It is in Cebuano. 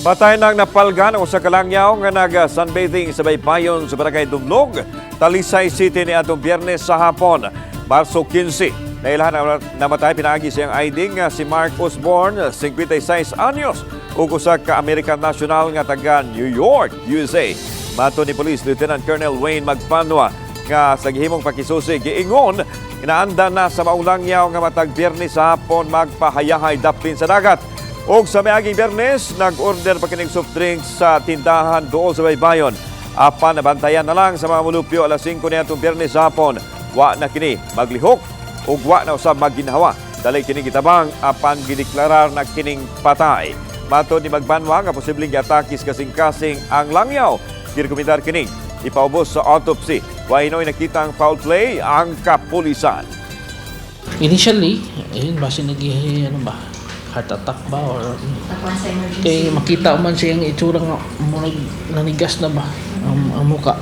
Patay nang napalgan ang usa ka langyaw nga nag-sunbathing sa baybayon sa Barangay Dumlog, Talisay City ni atong Biyernes sa hapon, Marso 15. Nailhan ang namatay pinaagi siyang ID nga si Mark Osborne, 56 anyos, ug usa ka American national nga taga New York, USA. Matod ni Police Lieutenant Colonel Wayne Magbanua nga sa gihimong pakisusi, giingon inaanda na sa maong langyaw nga matag Biyernes sa hapon magpahayahay daplin sa dagat. Og sa miaging Biyernes, nag-order pa kining soft drinks sa tindahan dool sa baybayon. Apan nabantayan na lang sa mga mulupyo alas 5 niadtong Biyernes sa hapon. Wa na kini maglihok ug wa na usab magginhawa. Dali kini gitabang apan gideklarar na kining patay. Matod ni Magbanwa nga posibleng giatake sa kasing-kasing ang langyaw. Girekomendar kining ipaubos sa autopsy. Wa hinoy nakita ang foul play ang kapulisan. Initially, ayun ba si nag ano ba, heart attack ba or Takuan sa emergency. Kay makita man siyang itsura nga murag nanigas na ba ang muka.